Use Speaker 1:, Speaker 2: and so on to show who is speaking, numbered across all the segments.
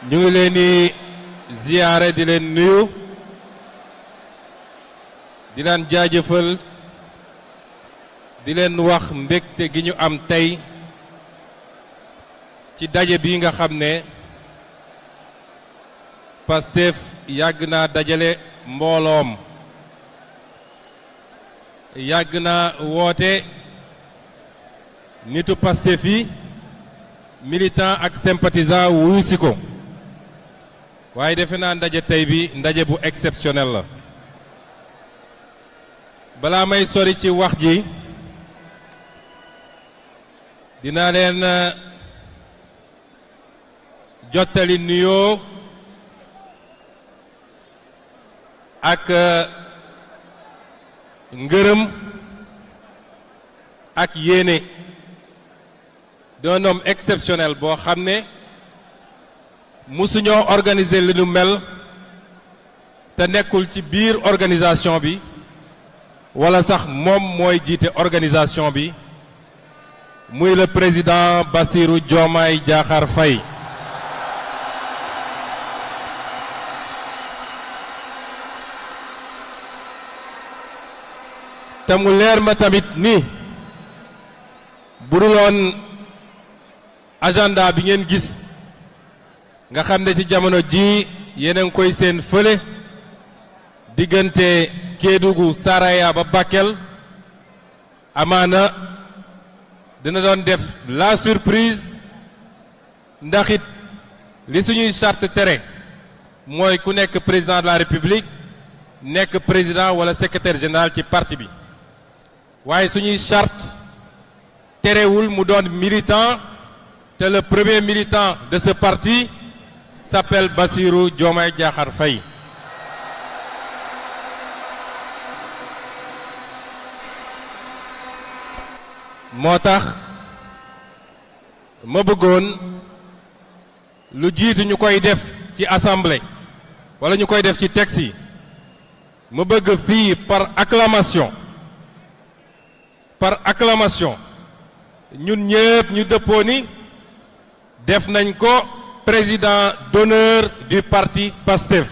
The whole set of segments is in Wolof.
Speaker 1: ñu ngi leen di ziyaare di leen nuyu di leen jaajëfal di leen wax mbégte gi ñu am tey ci daje bi nga xam ne Pastef yàgg naa dajale mbooloom yàgg naa woote nitu Pastef yi militant ak sympathisant wuyu si ko waaye defe naa ndaje tey bi ndaje bu exceptionnel la balaa may sori ci wax ji dinaa leen jottali nuyoo ak ngërëm ak yéene d'un homme exceptionnel boo xam ne musuñoo organiser li nu mel te nekkul ci biir organisation bi wala sax moom mooy jiite organisation bi muy le président Bassirou Diomaye Diakhar Faye te mu leer ma tamit ni bu dul woon agenda bi ngeen gis nga xam ne ci jamono ji yéen a ngi koy seen fële diggante Kédougou Saraya ba Bakel amaana dina doon def la surprise ndax it li suñuy charte tere mooy ku nekk président de la République nekk président wala secrétaire général ci parti bi waaye suñuy charte terewul mu doon militant te le premier militant de ce parti s'appelle Bassirou Diomaye Diakhar Faye moo tax ma bëggoon lu jiitu ñu koy def ci assemblée wala ñu koy def ci texte yi ma bëgg fii par acclamation ñun ñëpp ñu dëppoo ni def nañ ko président d'honneur du parti PASTEF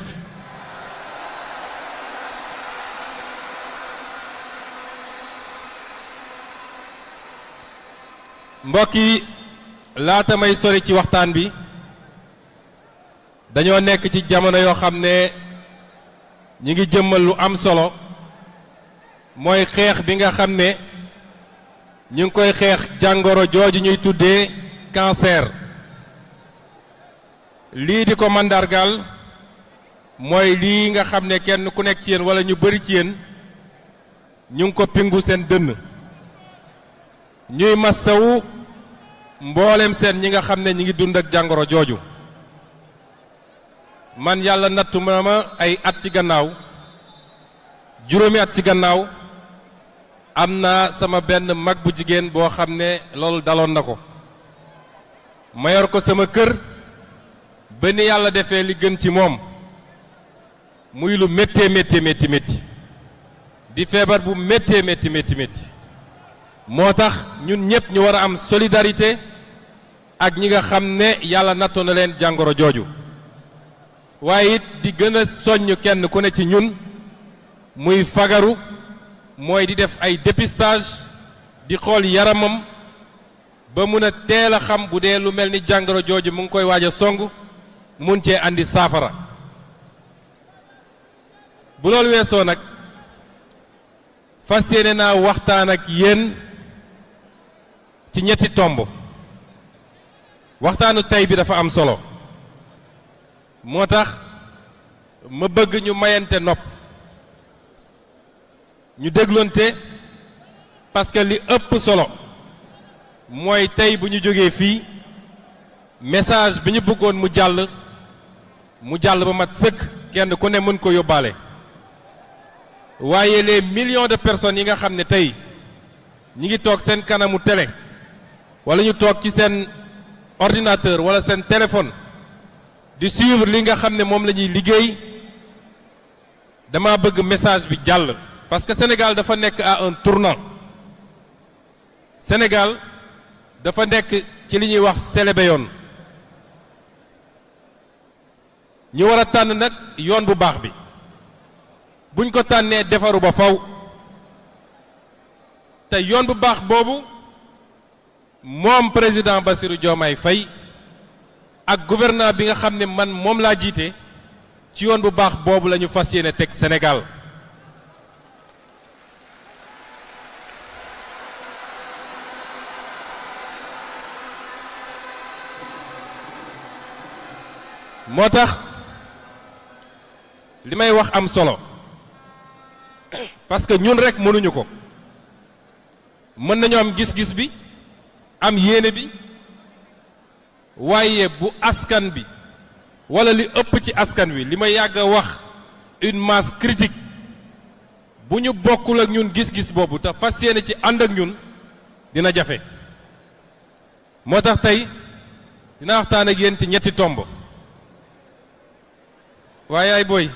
Speaker 1: mbokk yi laata may sori ci waxtaan bi dañoo nekk ci jamono yoo xam ne ñi ngi jëmmal lu am solo mooy xeex bi nga xam ne ñu ngi koy xeex jàngoro jooju ñuy tuddee cancer lii di ko mandargal mooy lii nga xam ne kenn ku nekk ci yéen wala ñu bari ci yéen ñu ngi ko pingu seen dënn ñuy massawu mboolem seen ñi nga xam ne ñi ngi dund ak jàngoro jooju man yàlla nattu ma ay at ci gannaaw juróomi at ci gannaaw am na sama benn mag bu jigéen boo xam ne loolu daloon na ko ma yor ko sama kër ba ni yàlla defee li gën ci moom muy lu méttee métti di feebar bu méttee métti moo tax ñun ñëpp ñu war a am solidarité ak ñi nga xam ne yàlla nattoon na leen jàngoro jooju waaye it di gën a soññ kenn ku ne ci ñun muy fagaru mooy di def ay dépistage di xool yaramam ba mun a teel a xam bu dee lu mel ni jàngoro jooju mu ngi koy waaj a song mun cee andi saafara bu loolu weesoo nag fas yéene naa waxtaan ak yéen ci ñetti tomb waxtaanu tey bi dafa am solo moo tax ma bëgg ñu mayante nopp ñu dégloonte parce que li ëpp solo mooy tey bu ñu jógee fii message bi ñu bëggoon mu jàll ba mat sëkk kenn ku ne mën ko yóbbaale waaye les millions de personnes yi nga xam ne tey ñi ngi toog seen kanamu télé wala ñu toog ci seen ordinateur wala seen téléphone di suivre li nga xam ne moom la ñuy liggéey dama bëgg message bi jàll parce que Sénégal dafa nekk à un tournant Sénégal dafa nekk ci li ñuy wax selebe yoon ñu war a tànn nag yoon bu baax bi buñ ko tànnee defaru ba faw te yoon bu baax boobu moom président Bassirou Diomaye Faye ak gouvernement bi nga xam ne man moom laa jiite ci yoon bu baax boobu la ñu fas yéene teg Sénégal moo tax li may wax am solo parce que ñun rek mënuñu ko mën nañu am gis-gis bi am yéene bi waaye bu askan bi wala li ëpp ci askan wi li ma yàgg a wax une masse critique bu ñu bokkul ak ñun gis-gis boobu te fas yéene ci ànd ak ñun dina jafe moo tax tey dina waxtaan ak yéen ci ñetti tomb waaye yaay booy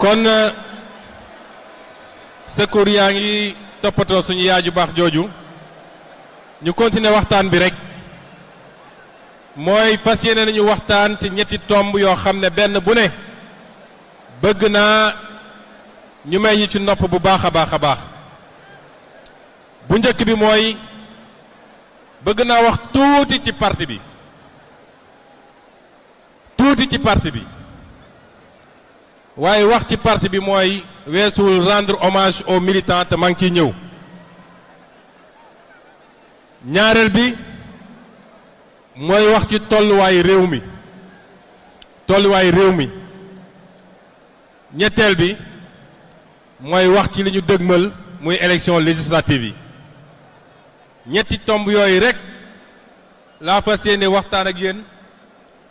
Speaker 1: kon secours yaa ngi toppatoo suñu yaaju baax jooju ñu continuer waxtaan bi rek mooy fas yéene nañu waxtaan ci ñetti tomb yoo xam ne benn bu ne bëgg naa ñu may ñu ci nopp bu baax a baax a baax bu njëkk bi mooy bëgg naa wax tuuti ci parti bi waaye wax ci parti bi mooy weesul rendre hommage aux militants te maa ngi ciy ñëw ñaareel bi mooy wax ci tolluwaayu réew mi ñetteel bi mooy wax ci li ñu dëgmal muy élection législative yi ñetti tomb yooyu rek laa fas yéene waxtaan ak yéen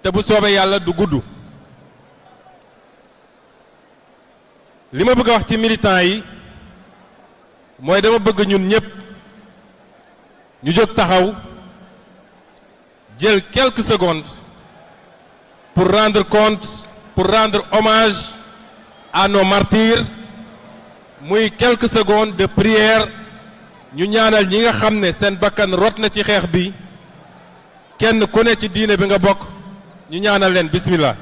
Speaker 1: te bu soobee yàlla du gudd. li ma bëgg a wax ci militants yi mooy dama bëgg ñun ñëpp ñu jóg taxaw jël quelques secondes pour rendre hommage à nos martyrs muy quelques secondes de prière ñu ñaanal ñi nga xam ne seen bakkan rot na ci xeex bi kenn ku ne ci diine bi nga bokk ñu ñaanal leen bismillah.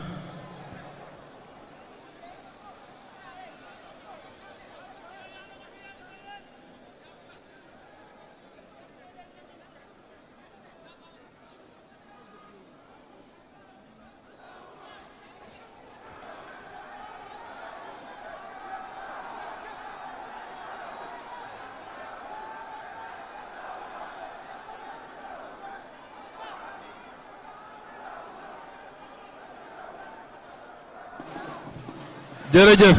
Speaker 1: jërëjëf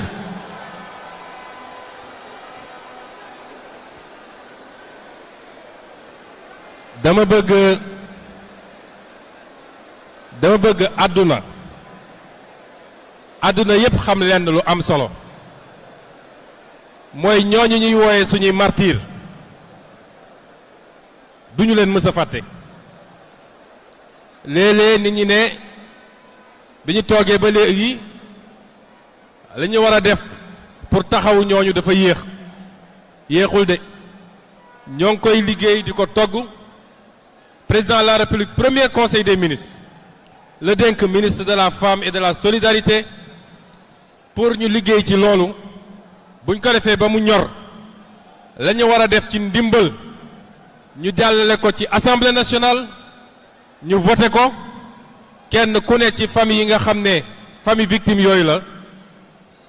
Speaker 1: dama bëgg àdduna yépp xam lenn lu am solo mooy ñooñu ñuy wooye suñuy martyr duñu leen mës a fàtte léeg-léeg nit ñi ne bi ñu toogee ba léegi li ñu war a def pour taxawu ñooñu dafa yéexul de ñoo ngi koy liggéey di ko togg. Président de la République, premier conseil des ministres le dénk ministre de la femme et de la solidarité pour ñu liggéey ci loolu buñ ko defee ba mu ñor la ñu war a def ci ndimbal ñu jàllale ko ci assemblée nationale ñu voté ko kenn ku ne ci famille yi nga xam ne famille victime yooyu la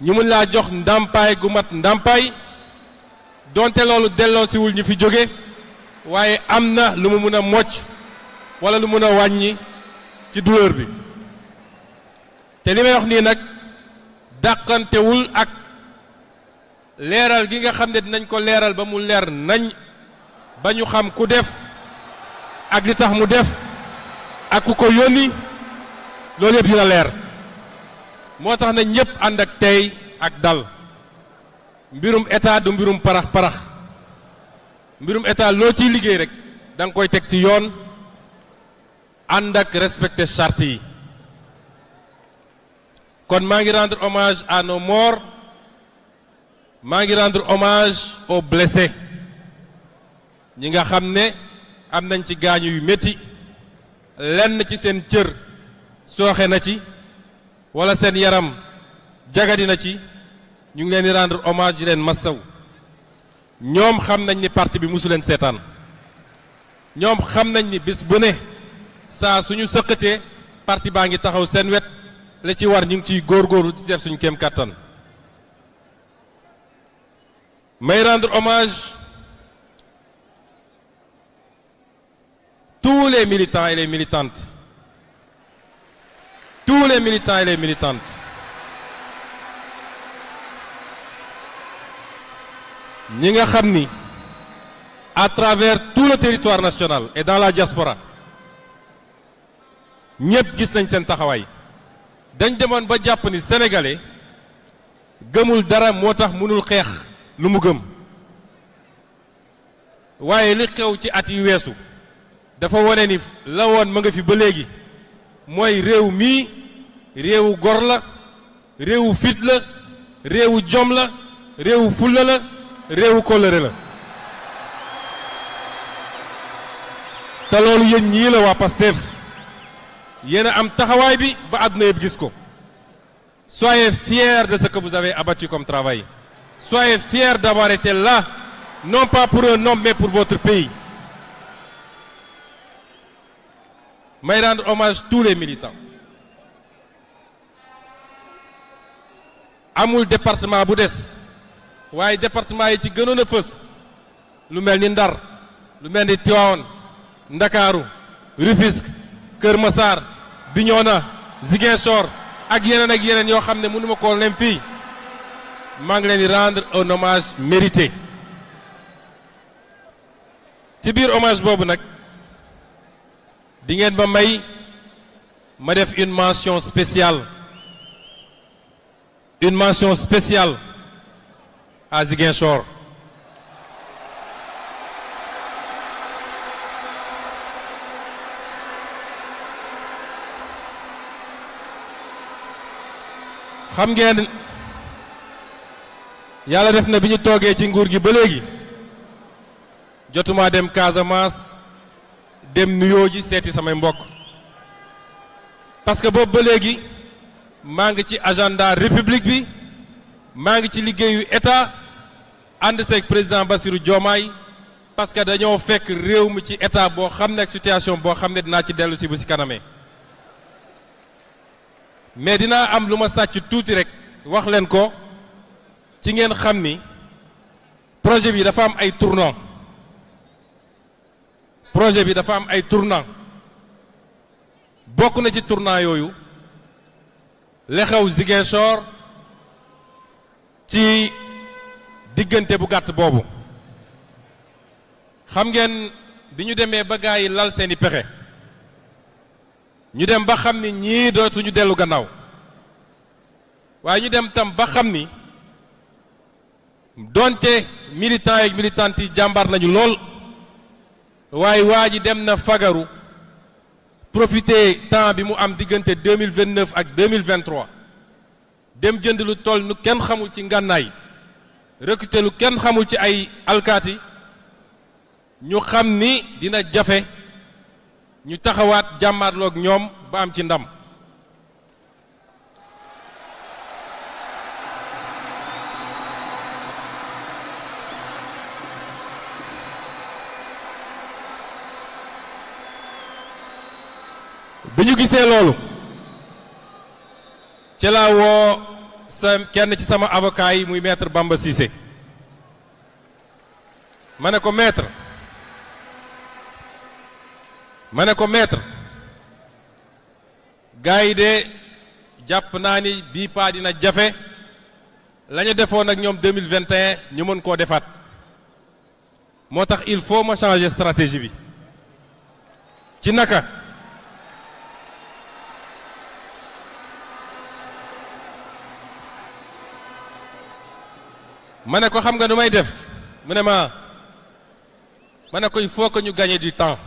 Speaker 1: ñu mën laa jox ndàmpaay gu mat ndàmpaay donte loolu delloosiwul ñu fi jóge waaye am na lu mu mën a mocc wala lu mën a wàññi ci douleur bi te li may wax nii nag dàqantewul ak leeral gi nga xam ne dinañ ko leeral ba mu leer nañ ba ñu xam ku def ak li tax mu def ak ku ko yónni loolu yëpp dina leer moo tax na ñëpp ànd ak tey ak dal mbirum état du mbirum parax mbirum état loo ciy liggéey rek da nga koy teg ci yoon ànd ak respecter charte yi kon maa ngi rendre hommage à nos morts maa ngi rendre hommage aux blessés ñi nga xam ne am nañ ci gaañu yu métti lenn ci seen cër sooxe na ci wala seen yaram jagadi na ci ñu ngi leen di rendre hommage di leen massaw ñoom xam nañ ni parti bi mosu leen seetaan ñoom xam nañ ni bis bu ne saa suñu sëqatee parti baa ngi taxaw seen wet la ci war ñu ngi ciy góorgóorlu ci def suñu kéem kàttan may rendre hommage tous les militants et les militantes tous les militants et les militantes ñi nga xam ni à travers tout le territoire national et dans la diaspora ñëpp gis nañ seen taxawaay dañ demoon ba jàpp ni sénégalais gëmul dara moo tax mënul xeex lu mu gëm waaye li xew ci at yu weesu dafa wone ni la woon ma nga fi ba léegi mooy réew mii réewu gor la réewu fit la réewu jom la réewu fulla la réewu kóllëre la te loolu yéen ñii la waa Pastef yéen a am taxawaay bi ba àdduna yëpp gis ko soyez fiers de ce que vous avez abattu comme travail soyez fiers d'avoir été là non pas pour un homme mais pour votre pays may rendre hommage tous les militants amul département bu des waaye département yi ci gënoon a fës lu mel ni Ndar lu mel ni Tivaouane Ndakaaru Rufisque Kër Massar Bignona Ziguinchor ak yeneen yoo xam ne mënuma koo lem fii maa ngi leen di rendre un hommage mérité ci biir hommage boobu nag di ngeen ba may ma def une mention spéciale à Ziguinchor xam ngeen yàlla def na bi ñu toogee ci nguur gi ba léegi jotuma dem Casamance dem nuyoo ji seeti samay mbokk parce que boobu ba léegi maa ngi ci agenda république bi maa ngi ci liggéeyu état ànd seeg président Bassirou Diomaye parce que dañoo fekk réew mi ci état boo xam ne ak situation boo xam ne dinaa ci dellu si bu si kanamee mais dinaa am lu ma sàcc tuuti rek wax leen ko ci ngeen xam ni projet bi dafa am ay tournant bokk na ci tournant yooyu li xew Ziguinchor ci diggante bu gàtt boobu xam ngeen bi ñu demee ba gaa yi lal seeni pexe ñu dem ba xam ni ñii dootuñu dellu gannaaw waaye ñu dem tam ba xam ni donte militants ak militantes yi jàmbar nañu lool waaye waa ji dem na fagaru profiter temps bi mu am diggante 2029 ak 2023 dem jënd lu toll nu kenn xamul ci ngànnaay recruter lu kenn xamul ci ay alkaati ñu xam ni dina jafe ñu taxawaat jàmmaarloog ñoom ba am ci ndam. bi ñu gisee loolu ci laa woo kenn ci sama avocat yi muy maître Bamba Cissé ma ne ko maître gars yi de jàpp naa ni bii paa dina jafe la ñu defoon ak ñoom 2021 ñu mën koo defaat moo tax il faut ma changer stratégie bi ci naka. ma ne ko xam nga nu may def mu ne ma ne ko il faut que ñu gagner du temps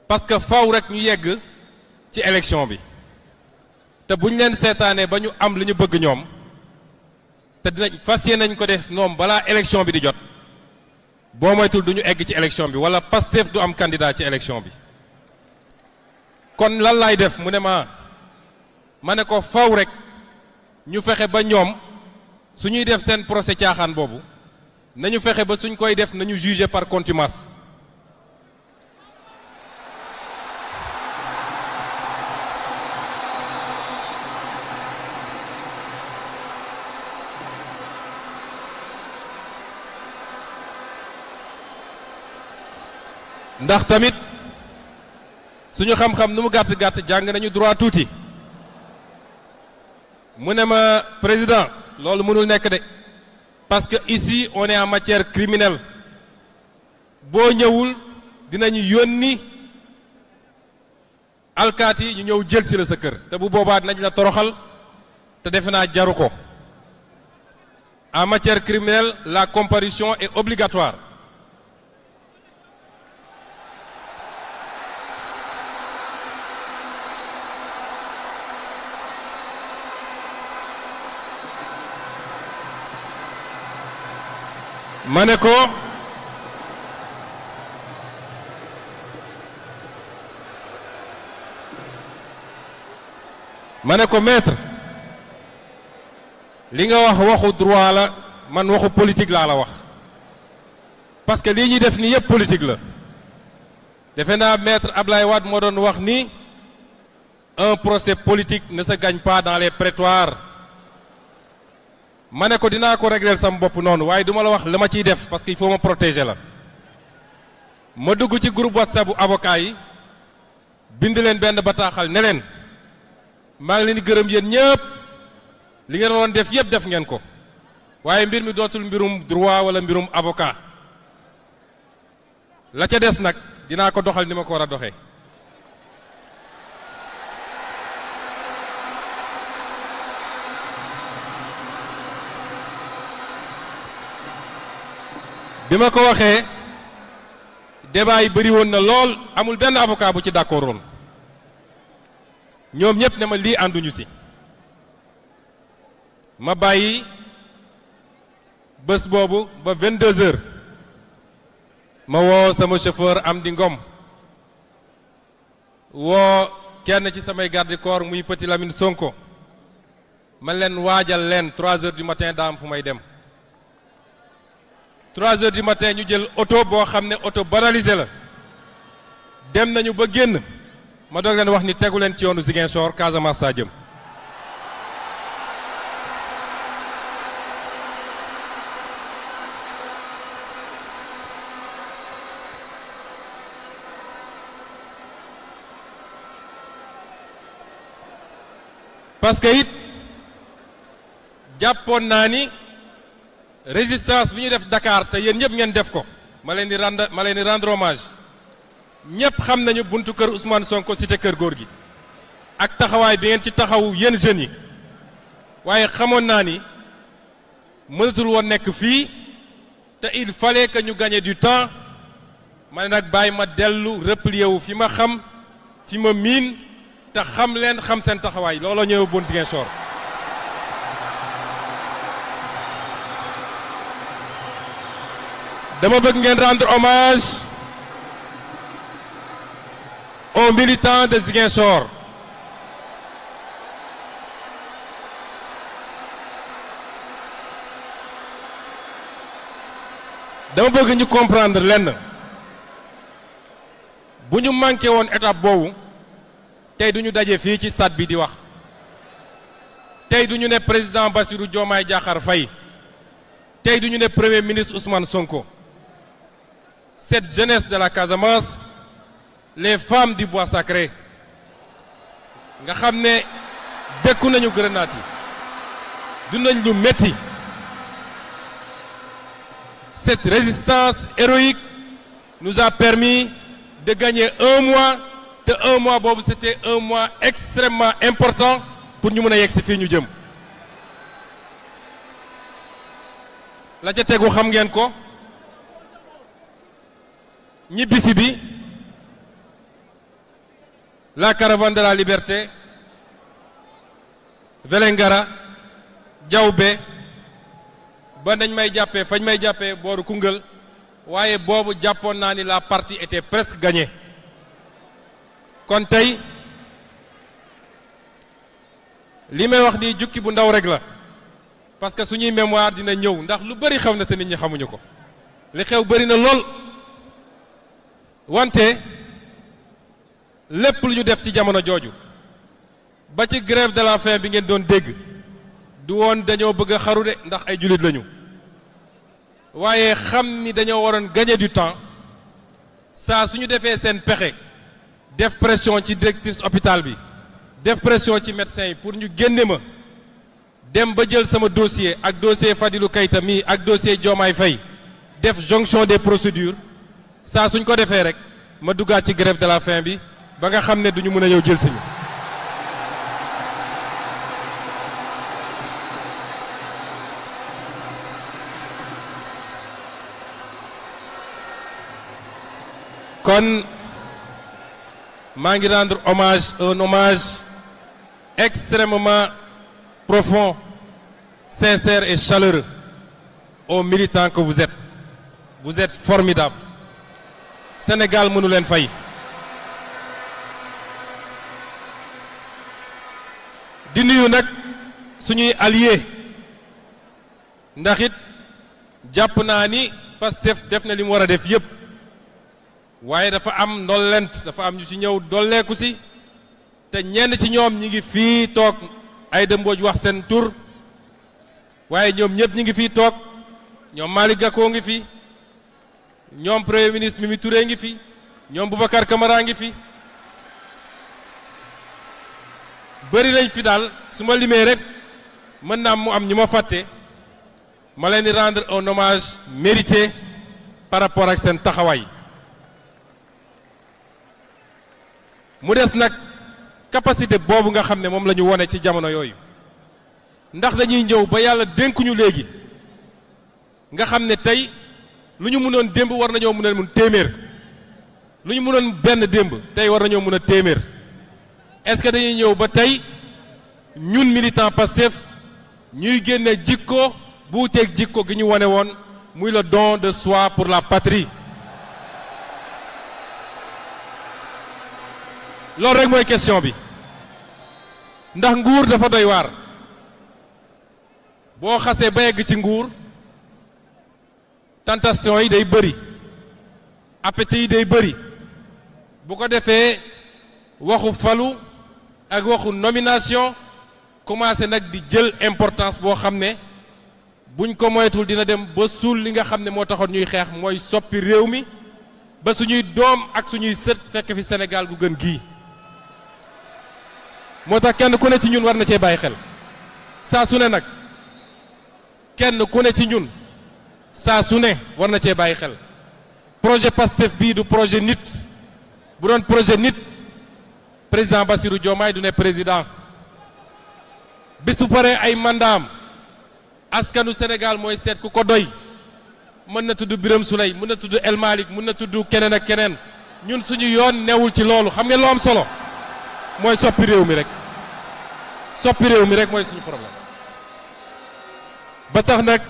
Speaker 1: parce que faw rek ñu yegg ci élection bi te bu ñu leen seetaanee ba ñu am li ñu bëgg ñoom te dinañ fas yéene nañ ko def ñoom balaa élection bi di jot boo moytul du ñu egg ci élection bi wala Pastef du am candidat ci élection bi kon lan laay def mu ne ma ne ko faw rek ñu fexe ba ñoom su ñuy def seen procès caaxaan boobu nañu fexe ba suñ koy def nañu juger par contumace ndax tamit suñu xam-xam nu mu gàtt-gàtt jàng nañu droit tuuti mu ne ma président loolu mënul nekk de parce que ici on est en matière criminelle boo ñëwul dinañu yónni alkaati yi ñu ñëw jël si la sa kër te bu boobaa dinañ la toroxal te defe naa jaru ko en matière criminelle la comparution est obligatoire ma ne ko maître li nga wax waxu droit la man waxu politique laa la wax parce que lii ñuy def ni yëpp politique la defe naa maître Ablaye Wade moo doon wax ni un procès politique ne se gagne pas dans les prétoires ma ne ko dinaa ko régler sama bopp noonu waaye duma la wax la ma ciy def parce que il faut ma protéger la ma dugg ci groupe WhatsApp bu avocat yi bind leen benn bataaxal ne leen maa ngi leen di gërëm yéen ñëpp li ngeen doon def yëpp def ngeen ko waaye mbir mi dootul mbirum droit wala mbirum avocat la ca des nag dinaa ko doxal ni ma ko war a doxee. bi ma ko waxee débat yi bëri woon na lool amul benn avocat bu ci d'accord woon ñoom ñëpp ne ma lii ànduñu si ma bàyyi bés boobu ba 22h ma woo sama chauffeur Amdi Ngom woo kenn ci samay garde corps muy Petit Lamine Sonko man leen waajal leen 3h du matin daa am fu may dem 3h du matin ñu jël oto boo xam ne oto banalisé la dem nañu ba génn ma doog leen wax ni tegu leen ci yoonu Ziguinchor Casamance saa jëm parce que it jàppoon naa ni résistance bi ñu def Dakar te yéen ñëpp ngeen def ko ma leen di rendre hommage ñëpp xam nañu buntu kër Ousmane Sonko cité kër góor gi ak taxawaay bi ngeen ci taxaw yéen jeunes yi waaye xamoon naa ni mënatul woon nekk fii te il fallait que ñu gagner du temps ma ne nag bàyyi ma dellu replier wu fi ma xam fi ma miin te xam leen xam seen taxawaay looloo ñëw bon Ziguinchor dama bëgg ngeen rendre hommage aux militants de Ziguinchor. dama bëgg ñu comprendre lenn bu ñu manqué woon étape boobu tey du ñu daje fii ci stade bi di wax tey du ñu ne président Bassirou Diomaye Diakhar Faye tey du ñu ne premier ministre Ousmane Sonko. Cette jeunesse de la Casamance, les femmes du bois sacré nga xam ne dékku nañu grenade yi du nañ lu metti. Cette résistance héroïque nous a permis de gagner un mois te un mois boobu c'était un mois extrêmement important pour ñu mën a yegg si fii ñu jëm. la ca tegu xam ngeen ko ñibbisi bi la caravane de la liberté Vélingara Diaoubé ba nañ may jàppee fañ may jàppee booru Koungheul waaye boobu jàppoon naa ni la partie était presque gagnée. kon tey li may wax ni jukki bu ndaw rek la parce que suñuy mémoire dina ñëw ndax lu bari xew na te nit ñi xamuñu ko li xew bari na lool wante lépp lu ñu def ci jamono jooju ba ci grève de la faim bi ngeen doon dégg du woon dañoo bëgg a xaru de ndax ay jullit lañu waaye xam ni dañoo waroon gagner du temps saa suñu defee seen pexe def pression ci directrice hôpital bi def pression ci médecin yi pour ñu génne ma dem ba jël sama dossier ak dossier Fadilou Keita mi ak dossier Diomaye Faye def jonction des procédures saa suñ ko defee rek ma duggaat ci grève de la faim bi ba nga xam ne duñu mën a ñëw jël siñu kon maa ngi rendre hommage un hommage extrêmement profond, sincère et chaleureux aux militants que vous êtes. Vous êtes formidables. Sénégal mënu leen fay. di nuyu nag suñuy alliés ndax it jàpp naa ni Pastef def na li mu war a def yépp waaye dafa am ndollent dafa am ñu ci ñëw dolleeku si te ñenn ci ñoom ñi ngi fii toog Aïda Mbodj wax seen tur waaye ñoom ñëpp ñi ngi fii toog ñoom Malick Gakou ngi fi ñoom premier ministre Mimi Touré ngi fi ñoom Boubacar Camara ngi fi bëri lañ fi daal su ma limee rek mën naa mu am ñu ma fàtte ma leen di rendre un hommage mérité par rapport ak seen taxawaay mu des nag capacité boobu nga xam ne moom la ñu wone ci jamono yooyu ndax dañuy ñëw ba yàlla dénkuñu léegi nga xam ne tey lu ñu mënoon démb war nañoo mën a mun téeméer lu ñu mënoon benn démb tey war nañoo mën a téeméer est-ce que dañuy ñëw ba tey ñun militant Pastef ñuy génne jikko bu wuteeg jikko gi ñu wane woon muy le don de soi pour la patrie loolu rek mooy question bi ndax nguur dafa doy waar boo xasee ba yegg ci nguur tentation yi day bëri appétit yi day bëri bu ko defee waxu falu ak waxu nomination commencé nag di jël importance boo xam ne buñ ko moytul dina dem ba suul li nga xam ne moo taxoon ñuy xeex mooy soppi réew mi ba suñuy doom ak suñuy sët fekk fi Sénégal gu gën gii moo tax kenn ku ne ci ñun war na cee bàyyi xel saa su ne nag kenn ku ne ci ñun saa su ne war na cee bàyyi xel projet Pastef bii du projet nit bu doon projet nit président Bassirou Diomaye du ne président bis bu paree ay mandaam askanu Sénégal mooy seet ku ko doy mën na tudd Birame Souleye mën na tudd El Malick mën na tudd keneen ak keneen ñun suñu yoon newul ci loolu xam ngeen loo am solo mooy soppi réew mi rek soppi réew mi rek mooy suñu problème ba tax nag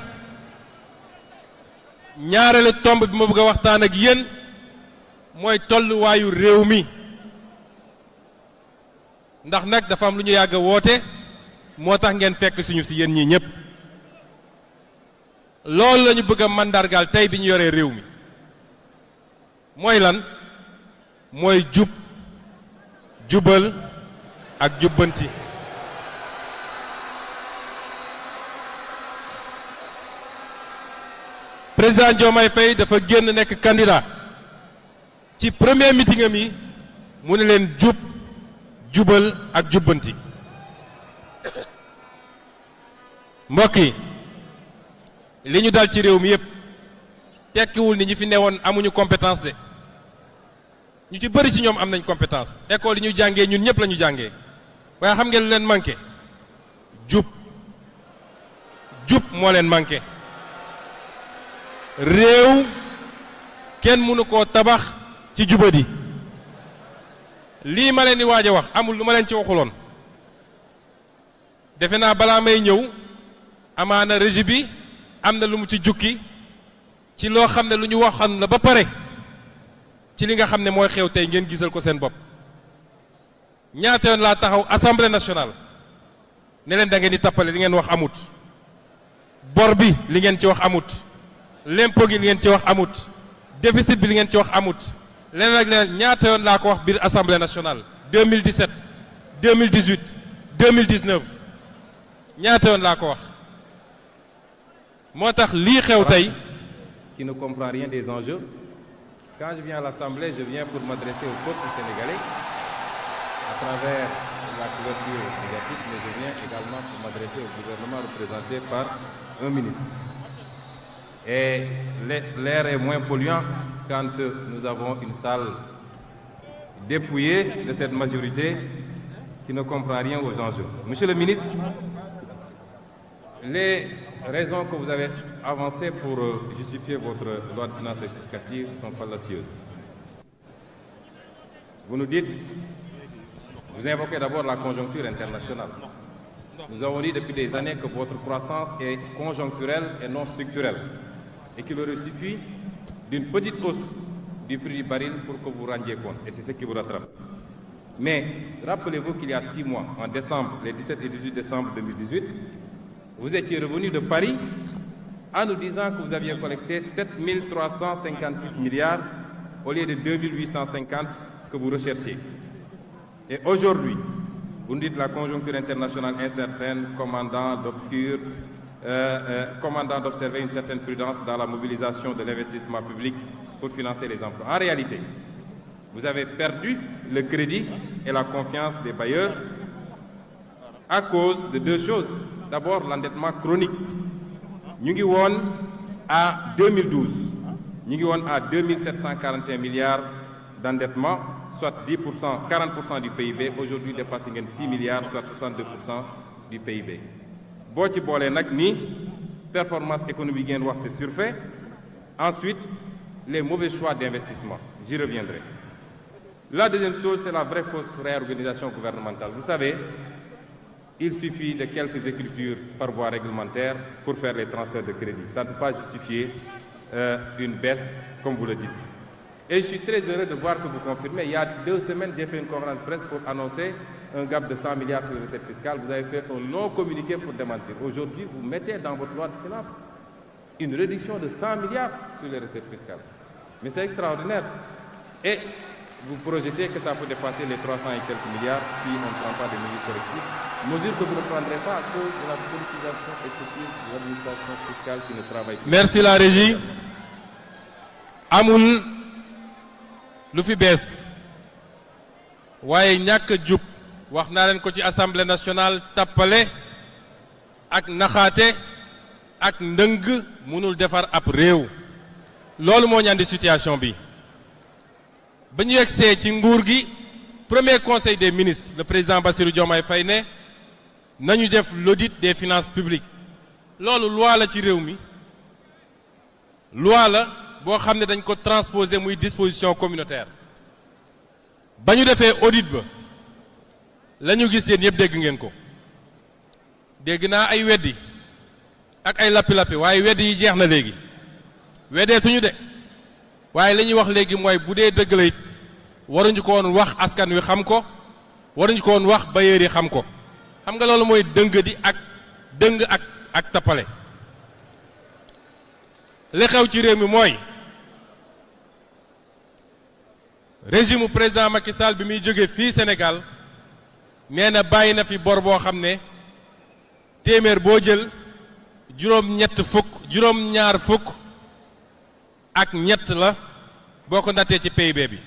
Speaker 1: ñaareelu tomb bi ma bëgg a waxtaan ak yéen mooy tolluwaayu réew mi ndax nag dafa am lu ñu yàgg a woote moo tax ngeen fekk suñu si yéen ñii ñëpp loolu la ñu bëgg a mandargaal tey bi ñu yoree réew mi mooy lan mooy jub jubal ak jubbanti président Diomaye Faye dafa génn nekk candidat ci premier meeting am yi mu ne leen jub jubal ak jubbanti mbokk yi li ñu dal ci réew mi yépp tekkiwul ni ñi fi newoon amuñu compétence de ñu ci bëri ci ñoom am nañ compétence école yi ñu jàngee ñun ñëpp la ñu jàngee waaye xam ngeen lu leen manqué jub moo leen manqué réew kenn mënu koo tabax ci jubadi lii ma leen di waaj a wax amul lu ma leen ci waxuloon defe naa balaa may ñëw amaana régie bi am na lu mu ci jukki ci loo xam ne lu ñu waxoon la ba pare ci li nga xam ne mooy xew tey ngeen gisal ko seen bopp ñaata yoon laa taxaw assemblée nationale ne leen da ngeen di tappale li ngeen wax amut bor bi li ngeen ci wax amut l'impôt gi li ngeen ci wax amut déficit bi li ngeen ci wax amut leneen ak leneen ñaata yoon laa ko wax biir assemblée nationale 2017 2018 2019 ñaata yoon laa ko wax moo tax lii xew tey
Speaker 2: qui ne comprend rien des enjeux. Quand je viens à l'Assemblée, je viens pour m'adresser au peuple sénégalais à travers la couverture médiatique, mais je viens également pour m'adresser au gouvernement représenté par un ministre. Et l'air est moins polluant quand nous avons une salle dépouillée de cette majorité qui ne comprend rien aux enjeux. Monsieur le ministre, les raisons que vous avez avancées pour justifier votre loi de finances rectificative sont fallacieuses. Vous nous dites, vous invoquez d'abord la conjoncture internationale. Nous avons dit depuis des années que votre croissance est conjoncturelle et non structurelle et qu'il aurait suffi d'une petite hausse du prix du baril pour que vous rendiez compte, et c'est ce qui vous rattrape. Mais rappelez-vous qu'il y a 6 mois, en décembre, les 17 et 18 décembre 2018, vous étiez revenu de Paris en nous disant que vous aviez collecté 7 356 milliards au lieu de 2 850 que vous recherchiez. Et aujourd'hui, vous nous dites la conjoncture internationale incertaine, commandant d'observer une certaine prudence dans la mobilisation de l'investissement public pour financer les emplois. En réalité, vous avez perdu le crédit et la confiance des bailleurs à cause de 2 choses. D'abord, l'endettement chronique. Nous sommes à 2012. Nous sommes à 2 741 milliards d'endettement, soit 10%, 40% du PIB. Aujourd'hui, dépasse 6 milliards, soit 62% du PIB. Si vous avez une performance économique, c'est surfait. Ensuite, les mauvais choix d'investissement. J'y reviendrai. La deuxième chose, c'est la vraie fausse réorganisation gouvernementale. Vous savez, il suffit de quelques écritures par voie réglementaire pour faire les transferts de crédit. Ça ne peut pas justifier une baisse, comme vous le dites. Et je suis très heureux de voir que vous confirmez. Il y a 2 semaines, j'ai fait une conférence de presse pour annoncer un gap de 100 milliards sur les recettes fiscales. Vous avez fait un non-communiqué pour démentir. Aujourd'hui, vous mettez dans votre loi de finances une réduction de 100 milliards sur les recettes fiscales. Mais c'est extraordinaire. Et vous projetez que ça peut dépasser les 300 et quelques milliards si on ne prend pas de mesures correctives. Mesures que vous ne prendrez pas à cause de la politisation excessive de l'administration fiscale qui ne travaille plus.
Speaker 1: Merci la régie. Amul lu fi bees waaye ñàkk jub wax naa leen ko ci assemblée nationale tappale ak naxaate ak ndëng mënul defar ab réew loolu moo ñandi situation bi ba ñu yegsee ci nguur gi premier conseil des ministres le président Bassirou Diomaye Faye ne nañu def l'audit des finances publiques loolu loi la ci réew mi loi la boo xam ne dañ ko transposer muy disposition communautaire ba ñu defee audit ba la ñu gis yéen yëpp dégg ngeen ko dégg naa ay weddi ak ay lappi-lappi waaye weddi yi jeex na léegi weddeetuñu de waaye li ñuy wax léegi mooy bu dee dëgg la it waruñu ko woon wax askan wi xam ko waruñu ko woon wax bailleurs yi xam ko xam nga loolu mooy dëng ak tappale li xew ci réew mi mooy régime président Macky Sall bi muy jóge fii Sénégal nee na bàyyi na fi bor boo xam ne téeméer boo jël juróom-ñaar fukk ak ñett la boo ko nattee ci PIB bi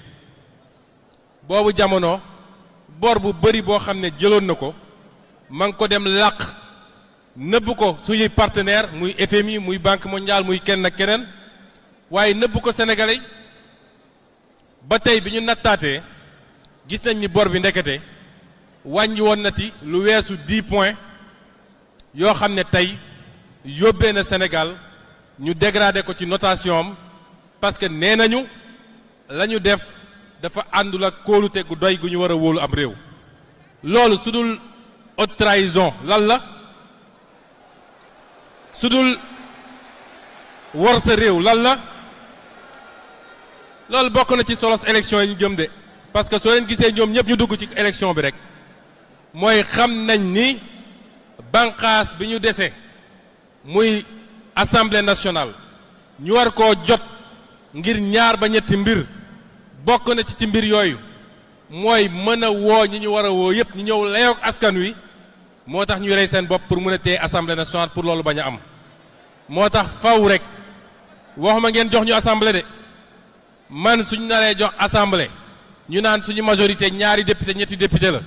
Speaker 1: boobu jamono bor bu bari boo xam ne jëloon na ko ma ngi ko dem làq nëbb ko suñuy partenaire muy FMI muy Banque mondiale muy kenn ak keneen waaye nëbb ko Sénégalais ba tey bi ñu nattaatee gis nañ ni bor bi ndekete wàññi woon na ci lu weesu 10 points yoo xam ne tey yóbbee na Sénégal ñu dégradé ko ci notation am parce que nee nañu la ñu def dafa àndul ak kóolute gu doy gu ñu war a wóolu am réew loolu su dul haute trahison lan la su dul war sa réew lan la loolu bokk na ci solos élection yi ñu jëm de parce que soo leen gisee ñoom ñëpp ñu dugg ci élection bi rek mooy xam nañ ni banqaas bi ñu dese muy assemblée nationale ñu war koo jot ngir ñaar ba ñetti mbir bokk na ci mbir yooyu mooy mën a woo ñi ñu war a woo yëpp ñu ñëw layoog askan wi moo tax ñuy rey seen bopp pour mën a téye assemblée nationale pour loolu bañ a am moo tax faw rek waxuma ngeen jox ñu assemblée de man suñu naree jox assemblée ñu naan suñu majorité ñaari député ñetti député la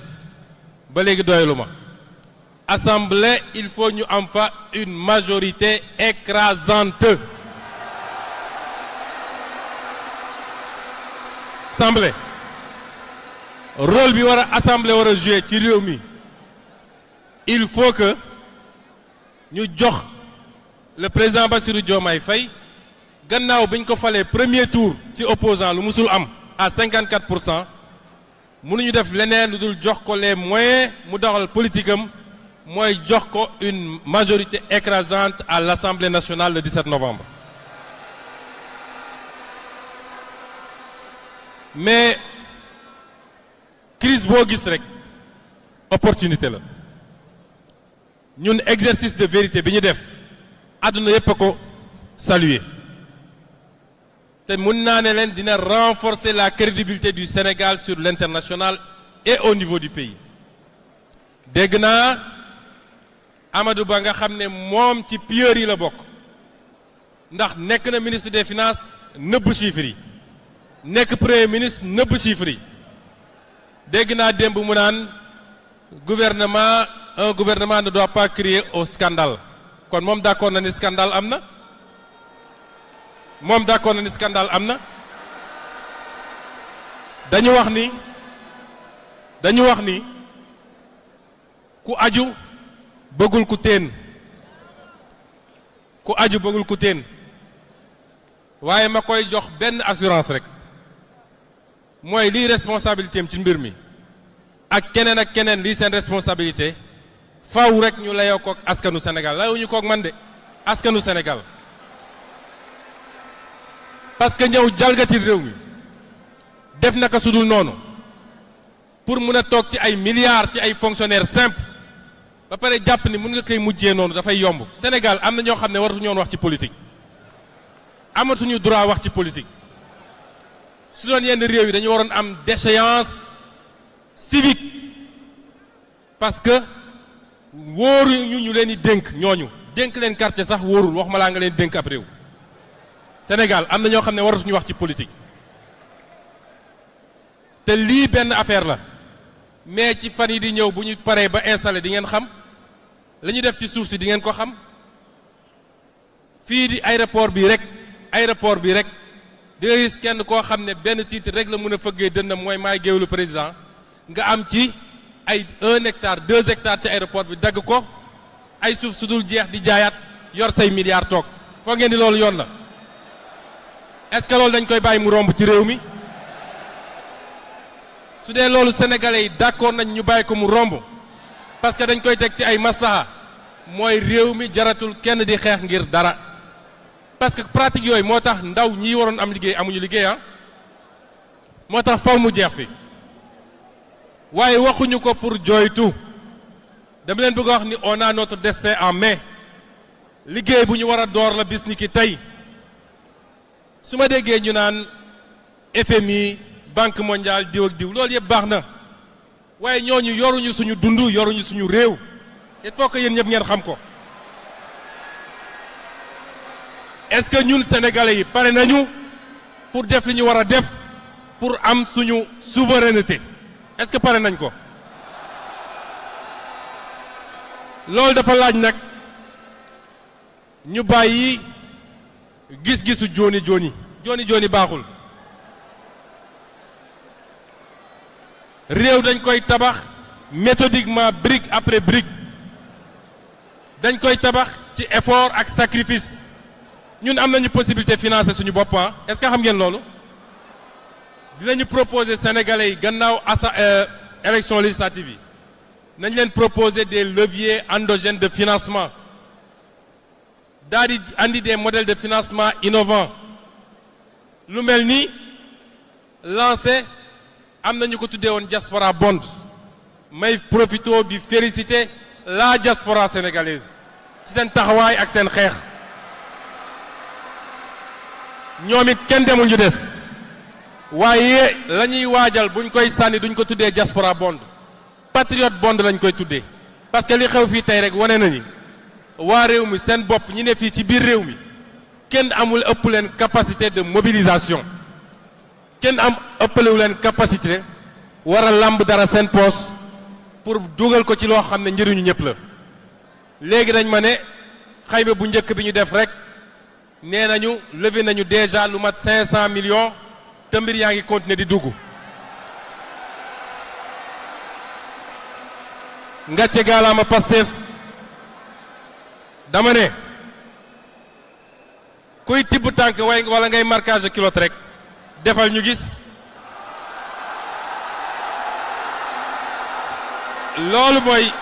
Speaker 1: ba léegi doyalu ma assemblée il faut ñu am fa une majorité écrasante assemblée rôle bi war a assemblée war a jouer ci réew mi il faut que ñu jox le président Bassirou Diomaye Faye gannaaw bi ñu ko falee premier tour ci opposant lu musul am à 54% mënuñu def leneen lu dul jox ko les moyens mu doxal politique am mooy jox ko une majorité écrasante à l'Assemblée nationale le 17 novembre. mais crise boo gis rek opportunité la ñun exercice de vérité bi ñu def àdduna yépp a ko saluer te mun naa ne leen dina renforcer la crédibilité du Sénégal sur l'international et au niveau du pays dégg naa Amadou Ba nga xam ne moom ci pilleurs yi la bokk ndax nekk na ministre des finances nëbb chiffres yi nekk premier ministre nëbb chiffres yi dégg naa démb mu naan un gouvernement ne doit pas crier au scandale kon moom d'accord na ni scandale am na moom d'accord na ni scandale am na dañu wax ni ku aju bëggul ku teen waaye ma koy jox benn assurance rek mooy lii responsabilité am ci mbir mi ak keneen lii seen responsabilité faw rek ñu layoo kook askanu Sénégal layuñu kook man de askanu Sénégal parce que ñëw jalgati réew mi def naka sudul noonu pour mun a toog ci ay milliards ci ay fonctionnaires simples ba pare jàpp ni mun nga koy mujjee noonu dafay yomb Sénégal am na ñoo xam ne waratuñu woon wax ci politique amatuñu droit wax ci politique su doon yenn réew yi dañu waroon am déchéance civique parce que wóoruñu ñu leen di dénk ñooñu dénk leen quartier sax wóorul waxuma laa nga leen dénk ab réew Sénégal am na ñoo xam ne waratuñu wax ci politique te lii benn affaire la mais ci fan yi di ñëw bu ñu paree ba installé di ngeen xam la ñu def ci suuf si di ngeen ko xam fii di aéroport bi rek di nga gis kenn koo xam ne benn titre rek la mën a fëggee dënnam mooy maay géewlu président nga am ci ay 1 hectare 2 hectares ci aéroport bi dagg ko ay suuf su dul jeex di jaayaat yor say milliards toog foo ngeen di loolu yoon la est-ce que loolu dañ koy bàyyi mu romb ci réew mi su dee loolu sénégalais yi d'accord nañ ñu bàyyi ko mu romb parce que dañ koy teg ci ay maslaha mooy réew mi jaratul kenn di xeex ngir dara parce que pratique yooyu moo tax ndaw ñi waroon am liggéey amuñu liggéey ah moo tax faw mu jeex fi waaye waxuñu ko pour jooytu dama leen bëgg a wax ni on a notre destin en main liggéey bu ñu war a door la bis ni ki tey su ma déggee ñu naan FMI Banque mondiale diw ak diw loolu yëpp baax na waaye ñooñu yoruñu suñu dund yoruñu suñu réew il faut que yéen ñëpp ngeen xam ko est-ce que ñun sénégalais yi pare nañu pour def li ñu war a def pour am suñu souveraineté est-ce que pare nañ ko loolu dafa laaj nag ñu bàyyi gis-gisu jooni jooni baaxul réew dañ koy tabax méthodiquement brique après brique dañ koy tabax ci effort ak sacrifice ñun am nañu possibilité financer suñu bopp est-ce que xam ngeen loolu dinañu proposer sénégalais yi gannaaw élection législative yi nañ leen proposer des leviers endogènes de financement daal di andi des modèles de financement innovants lu mel ni lancé am nañu ko tuddee woon diaspora bond may profito di féliciter la diaspora sénégalaise ci seen taxawaay ak seen xeex ñoom it kenn demul ñu des waaye la ñuy waajal buñ koy sànni duñ ko tuddee diaspora bond patriote bond lañ koy tuddee parce que li xew fii tey rek wane nañu waa réew mi seen bopp ñi ne fii ci biir réew mi kenn amul ëpp leen capacité de mobilisation kenn ëppalewu leen capacité war a lamb dara seen poos pour dugal ko ci loo xam ne njëriñu ñëpp la léegi dañ ma ne xayma bu njëkk bi ñu def rek nee nañu levé nañu déjà lu mat 500 millions te mbir yaa ngi continuer di dugg ngàcce gaalaama Pastef dama ne kuy tibb tànk wala ngay marquage de culotte rek defal ñu gis loolu mooy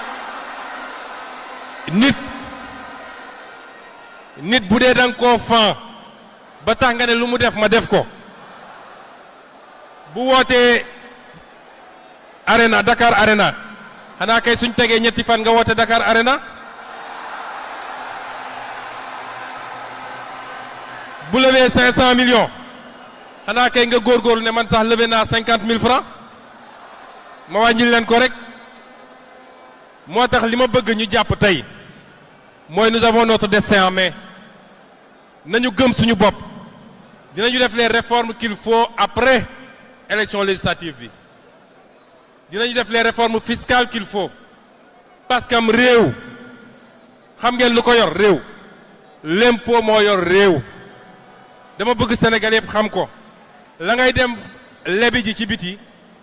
Speaker 1: nit bu dee danga koo fan ba tax nga ne lu mu def ma def ko bu wootee arena Dakar arena xanaa kay suñ tegee ñetti fan nga woote Dakar arena bu levee 500 millions xanaa kay nga góorgóorlu ne man sax levé naa 50 000 francs ma wàññil leen ko rek moo tax li ma bëgg ñu jàpp tey mooy nous avons notre destin en main nañu gëm suñu bopp dinañu def les réformes qu'il faut après élection législative bi dinañu def les réformes fiscales qu'il faut parce que am réew xam ngeen lu ko yor réew l'impôt moo yor réew dama bëgg Sénégal yëpp xam ko la ngay dem lebi ji ci biti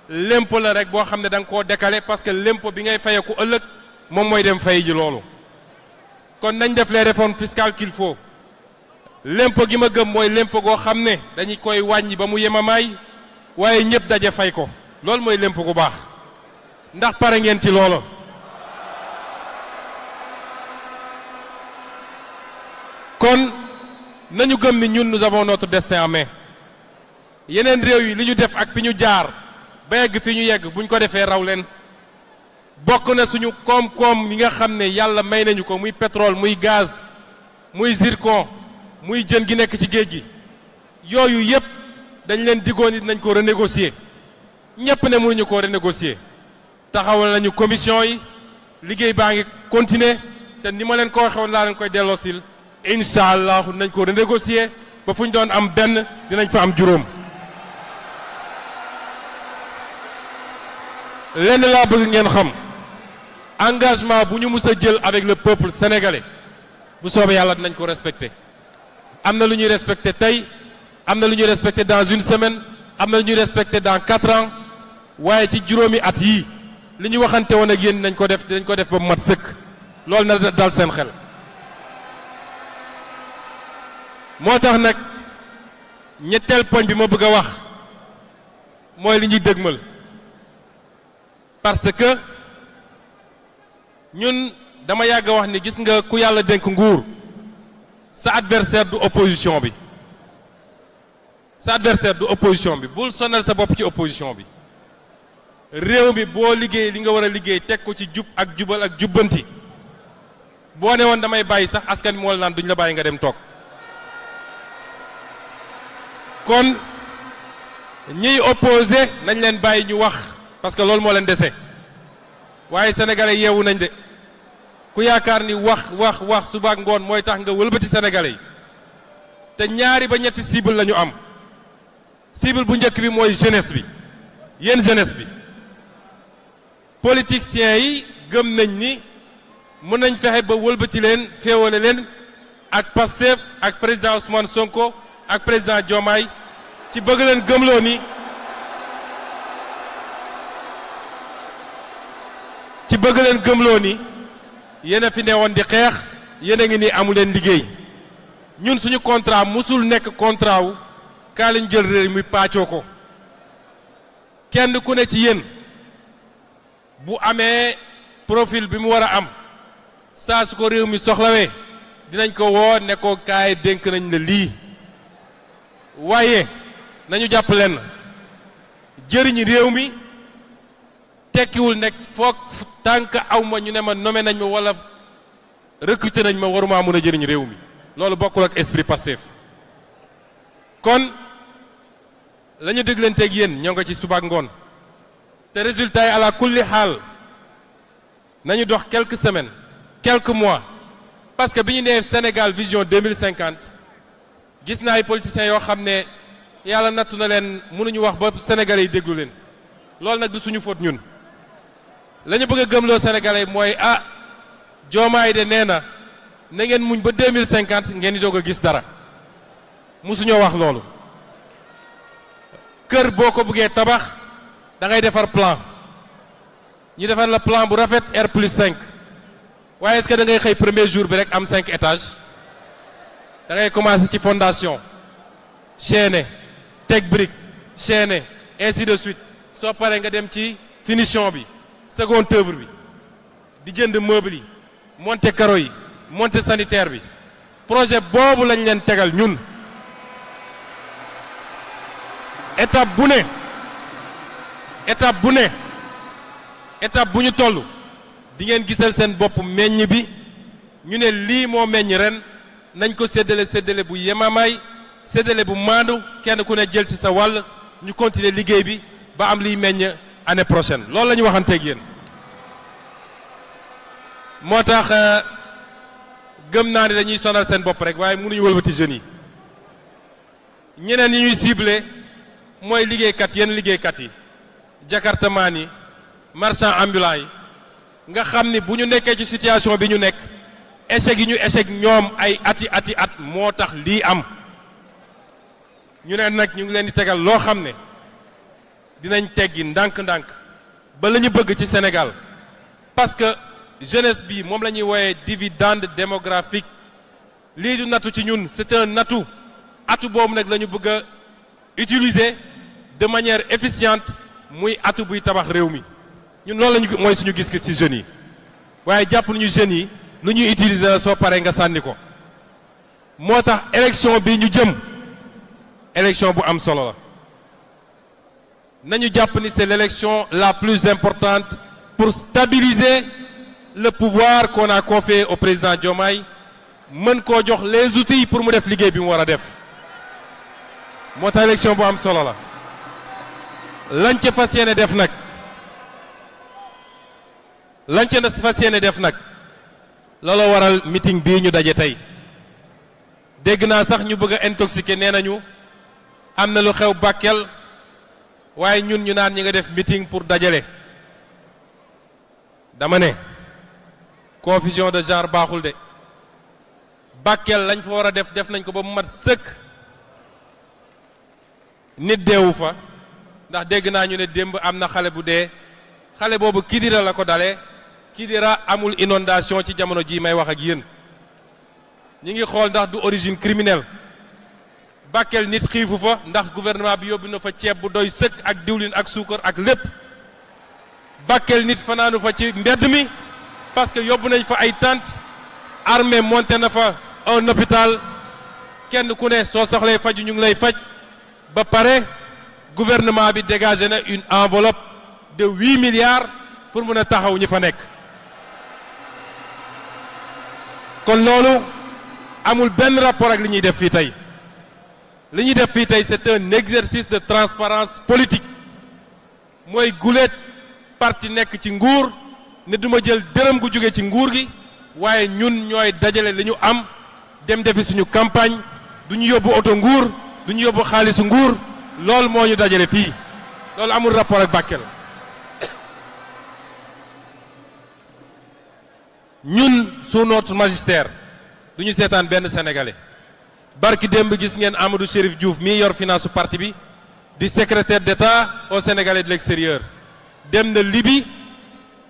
Speaker 1: l'impôt la rek boo xam ne da nga koo décaler parce que l'impôt bi ngay fayeku ëllëg moom mooy dem fay ji loolu kon nañ def les réformes fiscales qu'il faut l'impôt gi ma gëm mooy l'impôt goo xam ne dañu koy wàññi ba mu yemamaay waaye ñëpp daje fay ko loolu mooy l'impôt gu baax ndax pare ngeen ci loolu kon nañu gëm ni ñun nous avons notre destin en main yeneen réew yi li ñu def ak fi ñu jaar ba yegg fi ñu yegg buñ ko defee raw leen bokk na suñu koom-koom yi nga xam ne yàlla may nañu ko muy pétrole muy gaz muy zircon muy jën gi nekk ci géej gi yooyu yëpp dañ leen diggoon ni nañ ko renégocier ñëpp ne mënuñu ko renégocier taxawal nañu commission yi liggéey baa ngi continuer te ni ma leen ko waxee woon laa leen koy delloosil incha allah nañ ko renégocier ba fu ñu doon am benn dinañ fa am juróom. lenn laa bëgg ngeen xam engagement bu ñu mus a jël avec le peuple sénégalais bu soobee yàlla dinañ ko respecter am na lu ñuy respecter tey am na lu ñuy respecter dans une semaine am na lu ñuy respecter dans 4 ans waaye ci juróomi at yii li ñu waxante woon ak yéen dinañ ko def ba mu mat sëkk loolu na dal seen xel. moo tax nag ñetteel poñ bi ma bëgg a wax mooy li ñuy dëgmal parce que ñun dama yàgg wax ni gis nga ku yàlla dénk nguur sa adversaire du opposition bi sa adversaire du opposition bi bul sonal sa bopp ci opposition bi réew mi boo liggéey li nga war a liggéey teg ko ci jub ak jubal ak jubbanti boo ne woon damay bàyyi sax askan moo la naan duñ la bàyyi nga dem toog kon ñiy opposé nañ leen bàyyi ñu wax parce que loolu moo leen dese waaye sénégalais yeewu nañ de ku yaakaar ni wax suba ak ngoon mooy tax nga wëlbati sénégalais yi te ñaari ba ñetti cible la ñu am cible bu njëkk bi mooy jeunesse bi yéen jeunesse bi politiciens yi gëm nañ ni mën nañ fexe ba wëlbati leen féewale leen ak Pastef ak président Ousmane Sonko ak président Diomaye ci bëgg leen gëmloo ni yéen a fi newoon di xeex yéen a ngi nii amu leen liggéey ñun suñu contrat musul nekk contrat wu kaa lañ jël réew mi pàccoo ko kenn ku ne ci yéen bu amee profil bi mu war a am saa su ko réew mi soxlawee dinañ ko woo ne ko kaay dénk nañ la lii waaye nañu jàpp leen jëriñ réew mi tekkiwul nekk foog tànk aw ma ñu ne ma nommé nañ ma wala recruté nañ ma waruma mën a jëriñ réew mi loolu bokkul ak esprit Pastef kon la ñu déglanteeg yéen ñoo nga ci suba ak ngoon te résultat yi ala kulli xaal nañu dox quelques semaines quelques mois parce que bi ñu nee Sénégal vision 2050 gis naa ay politiciens yoo xam ne yàlla nattu na leen mënuñu wax ba sénégalais yi déglu leen loolu nag du suñu faute ñun la ñu bëgg a gëmloo sénégalais mooy Diomaye de nee na ngeen muñ ba 2050 ngeen di doog a gis dara musuñoo wax loolu kër boo ko bëggee tabax da ngay defar plan ñu defar la plan bu rafet R+5 waaye est-ce que da ngay xëy premier jour bi rek am 5 étages da ngay commencer ci fondation chaîner teg brique chaîner ainsi de suite soo paree nga dem ci finition bi seconde œuvre bi di jënd meuble yi monter carreaux yi monter sanitaire bi projet boobu lañ leen tegal ñun étape bu ñu toll di ngeen gisal seen bopp meññ bi ñu ne lii moo meññ ren nañ ko séddale bu yemamaay séddale bu maandu kenn ku ne jël ci sa wàll ñu continuer liggéey bi ba am liy meññ année prochaine loolu la ñu waxanteeg yéen moo tax gëm naa ne dañuy sonal seen bopp rek waaye mënuñu wëlbati jeunes yi ñeneen ñi ñuy ciblé mooy liggéeykat yenn liggéeykat yi jakartamaan yi marchand ambulant yi nga xam ni bu ñu nekkee ci situation bi ñu nekk échec yi ñu échec ñoom ay ati at moo tax lii am ñu ne nag ñu ngi leen di tegal loo xam ne dinañ teggi ndànk-ndànk ba la ñu bëgg ci Sénégal parce que jeunesse bi moom la ñuy wooyee dividende démographique lii du nattu ci ñun c'est un atu boobu nag la ñu bëgg a utiliser de manière efficiente muy atu buy tabax réew mi ñun loolu lañu mooy suñu gis-gis ci jeunes yi waaye jàpp nañu jeunes yi lu ñuy utiliser la soo paree nga sànni ko moo tax élection bi ñu jëm élection bu am solo la nañu jàpp ni c'est l'élection la plus importante pour stabiliser le pouvoir qu'on a confié au président Diomaye mën koo jox les outils pour mu def liggéey bi mu war a def moo tax élection bu am solo la lañ ca fas yéene def nag looloo waral meeting bii ñu daje tey dégg naa sax ñu bëgg a intoxiquer nee nañu am na lu xew Bakel waaye ñun ñu naan ñi nga def meeting pour dajale dama ne confusion de genre baaxul de Bakel lañ fa war a def nañ ko ba mu mat sëkk nit deewu fa ndax dégg naa ñu ne démb am na xale bu dee xale boobu Kidira la ko dalee Kidira amul inondation ci jamono jii may wax ak yéen ñi ngi xool ndax du origine criminelle Bakel nit xiifu fa ndax gouvernement bi yóbbu na fa ceeb bu doy sëkk ak diwlin ak suukar ak lépp Bakel nit fanaanu fa ci mbedd mi parce que yóbbu nañ fa ay tente armée monté na fa un hôpital kenn ku ne soo soxlee faju ñu ngi lay faj ba pare gouvernement bi dégagé na une enveloppe de 8 milliards pour mën a taxaw ñi fa nekk kon loolu amul benn rapport ak li ñuy def fii tey li ñuy def fii tey c'est un exercice de transparence politique mooy guléet parti nekk ci nguur ne duma jël dërëm gu jóge ci nguur gi waaye ñun ñooy dajale li ñu am dem defi suñu campagne du ñu yóbbu oto nguur du ñu yóbbu xaalisu nguur loolu moo ñu dajale fii loolu amul rapport ak Bakel ñun sous notre magistère du ñu seetaan benn sénégalais barki démb gis ngeen Amadou Chérif Diouf mii yor finance su parti bi di secrétaire d'État au Sénégalais de l'extérieur dem na Libye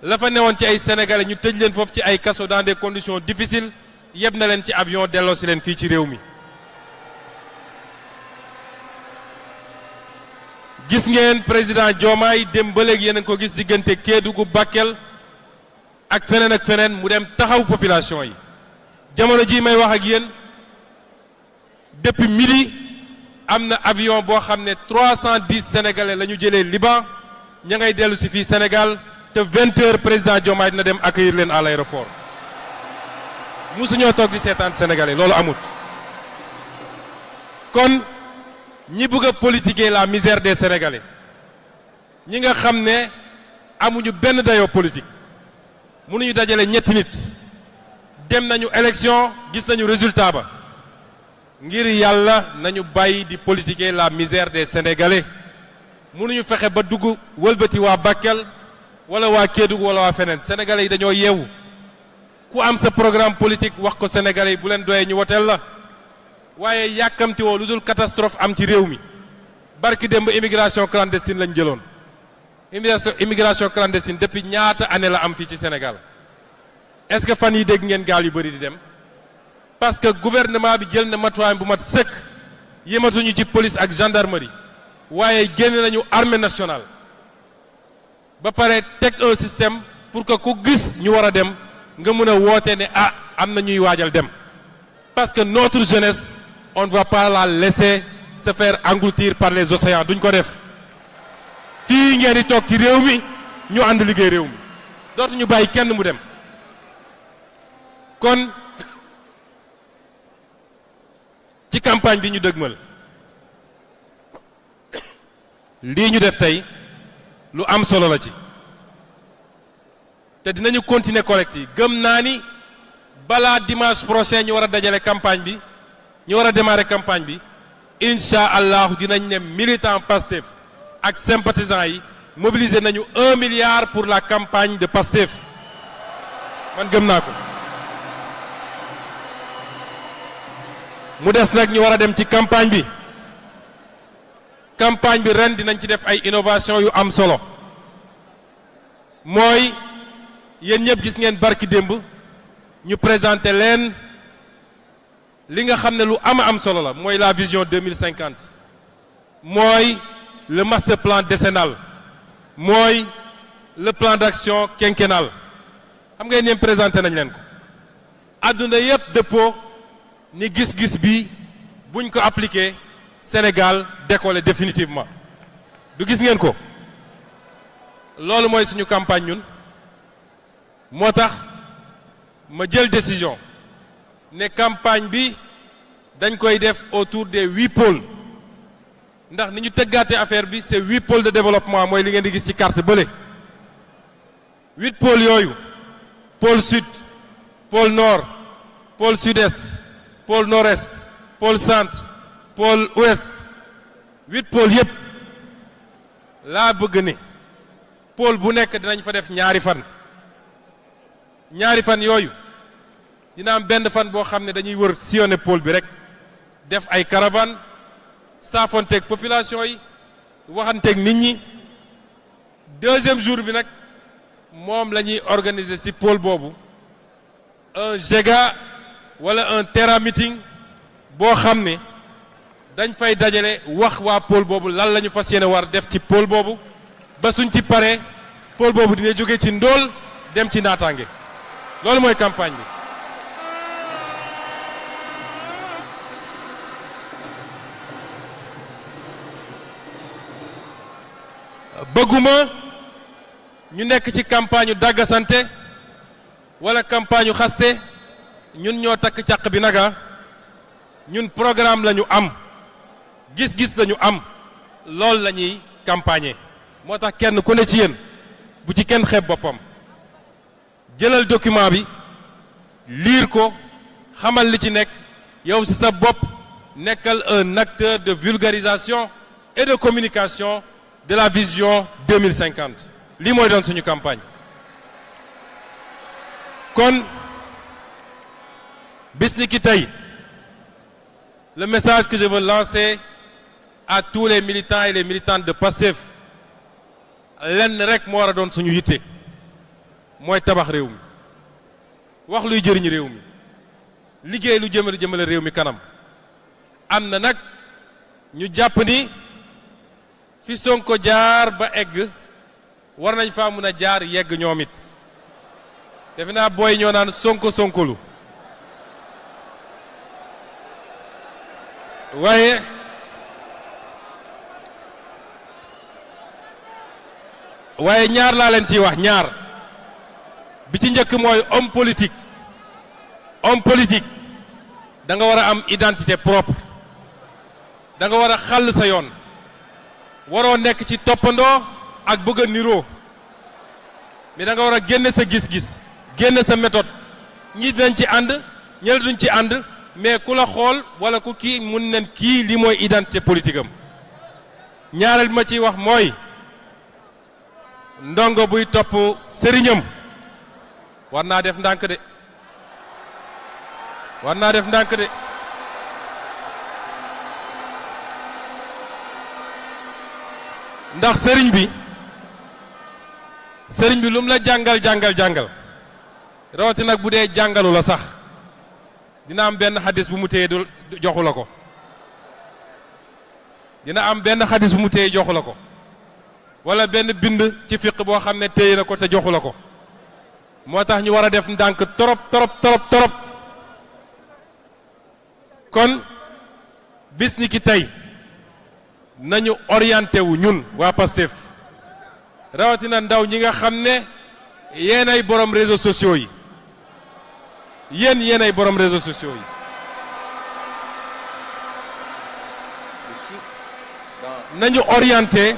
Speaker 1: la fa newoon ci ay sénégalais ñu tëj leen foofu ci ay kaso dans des conditions difficiles yeb na leen ci avion delloo si leen fii ci réew mi. gis ngeen président Diomaye dem ba léegi yéen a ngi ko gis diggante Kédougou Bakel ak feneen mu dem taxaw population yi jamono ji may wax ak yéen depuis midi am na avion boo xam ne 310 sénégalais la ñu jëlee Liban ña ngay dellu si fii Sénégal te 20 heures président Diomaye dina dem accueillir leen à l'aéroport musuñoo toog di seetaan sénégalais loolu amut kon ñi bëgg a politiquer la misère des sénégalais ñi nga xam ne amuñu benn dayoo politique mënuñu dajale ñetti nit dem nañu élection gis nañu résultat ba ngir yàlla nañu bàyyi di politiquer la misère des sénégalais mënuñu fexe ba dugg wëlbati waa Bakel wala waa Kédougou wala waa feneen sénégalais yi dañoo yeewu ku am sa programme politique wax ko sénégalais yi bu leen doyee ñu woteel la waaye yàkkamti woo lu dul catastrophe am ci réew mi barki démb immigration clandestine lañ jëloon immigration clandestine depuis ñaata année la am fii ci Sénégal est-ce que fan yi dégg ngeen gaal yu bëri di dem parce que gouvernement bi jël na matuwaay bu mat sëkk yematuñu ci police ak gendarmerie waaye génn nañu armée nationale ba pare teg un système pour que ku gis ñu war a dem nga mën a woote ne ah am na ñuy waajal dem parce que notre jeunesse on ne va pas la laisser se faire engloutir par les océans duñ ko def fii ngeen di toog ci réew mi ñu ànd liggéey réew mi dootuñu bàyyi kenn mu dem kon ci campagne bi ñu dëgmal lii ñu def tey lu am solo la ci te dinañu continuer collecte yi gëm naa ni balaa dimanche prochain ñu war a dajale campagne bi ñu war a démarrer campagne bi incha allah dinañ ne militant Pastef ak sympathisants yi mobiliser nañu 1 milliard pour la campagne de Pastef man gëm naa ko mu des nag ñu war a dem ci campagne bi ren dinañ ci def ay innovation yu am solo mooy yéen ñëpp gis ngeen barki démb ñu présenté leen li nga xam ne lu am solo la mooy la vision 2050 mooy le master plan décennal mooy le plan d'action quinquennal xam nga yéen présenté nañ leen ko àdduna yëpp dëppoo ni gis-gis bi buñ ko appliqué Sénégal décollé définitivement du gis ngeen ko loolu mooy suñu campagne ñun moo tax ma jël décision ne campagne bi dañ koy def autour des 8 pôles ndax ni ñu tëggaate affaire bi c'est 8 pôles de développement mooy li ngeen di gis ci carte bële 8 pôles yooyu pôle sud pôle nord pôle sud-est pôle nord-est pôle centre pôle ouest 8 pôles yëpp laa bëgg ne pôle bu nekk dinañ fa def ñaari fan yooyu dina am benn fan boo xam ne dañuy wër sillonner pôle bi rek def ay caravane saafonteeg population yi waxanteeg nit ñi deuxième jour bi nag moom la ñuy organiser ci pôle boobu un giga wala un terra meeting boo xam ne dañ fay dajale wax waa pôle boobu lan la ñu fas yéene war def ci pôle boobu ba suñ ci paree pôle boobu dina jóge ci ndóol dem ci naataange loolu mooy campagne bi bëgguma ñu nekk ci campagne yu dàggasante wala campagne yu xaste. ñun ñoo takk càq bi naga ñun programme la ñu am gis-gis la ñu am loolu la ñuy campagner moo tax kenn ku ne ci yéen bu ci kenn xeeb boppam jëlal document bi lire ko xamal li ci nekk yow ci sa bopp nekkal un acteur de vulgarisation et de communication de la vision 2050 lii mooy doon suñu campagne kon bis ni ki tey le message que je veux lancer à tous les militants et les militantes de Pastef lenn rek moo war a doon suñu yitte mooy tabax réew mi wax luy jëriñ réew mi liggéey lu jëmale réew mi kanam am na nag ñu jàpp ni fi Sonko jaar ba egg war nañ faa mun a jaar yegg ñoom it defe naa booy ñoo naan Sonko sonkolu waaye ñaar laa leen ciy wax ñaar bi ci njëkk mooy homme politique da nga war a am identité propre da nga war a xàll sa yoon waroo nekk ci toppandoo ak bëgg a niroo mais da nga war a génne sa gis-gis génne sa méthode ñii dinañ ci ànd ñële duñ ci ànd mais ku la xool wala ku kii mun nañ kii li mooy identité politique am ñaareel bi ma ciy wax mooy ndongo buy topp sëriñam war naa def ndànk de ndax sëriñ bi lu mu la jàngal rawati nag bu dee jàngalu la sax dina am benn xadis bu mu téye joxu la ko wala benn bind ci fiq boo xam ne téye na ko te joxu la ko moo tax ñu war a def ndànk trop kon bis ni ki tey nañu orienté wu ñun waa Pastef rawatina ndaw ñi nga xam ne yéenay borom réseaux sociaux yi yéenay borom réseaux sociaux yi nañu orienté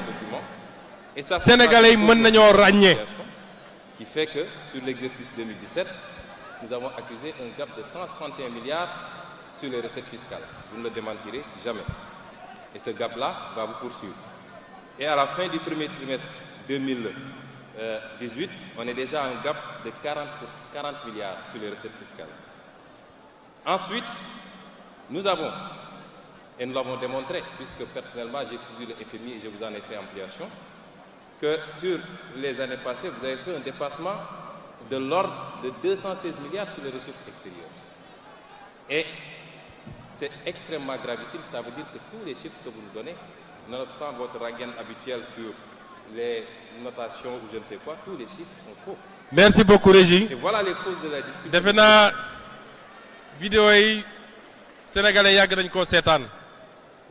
Speaker 1: sénégalais yi mën nañoo ràññee.
Speaker 2: Qui fait que sur l'exercice 2017 nous avons accusé un gap de 161 milliards sur les recettes fiscales. Vous ne le démentirez jamais. Et ce gap-là va vous poursuivre. Et à la fin du premier trimestre 2018, on est déjà à un gap de 40 milliards sur les recettes fiscales. Ensuite, nous avons, et nous l'avons démontré, puisque personnellement j'ai saisi le FMI et je vous en ai fait ampliation, que sur les années passées, vous avez fait un dépassement de l'ordre de 216 milliards sur les ressources extérieures. Et c'est extrêmement gravissime, ça veut dire que tous les chiffres que vous nous donnez, nonobstant votre rengaine habituelle sur les notations ou je ne sais quoi, tous les chiffres sont faux.
Speaker 1: Merci beaucoup, Régis.
Speaker 2: Et voilà les causes de la difficulté.
Speaker 1: defe naa vidéo yi sénégalais yàgg nañ koo seetaan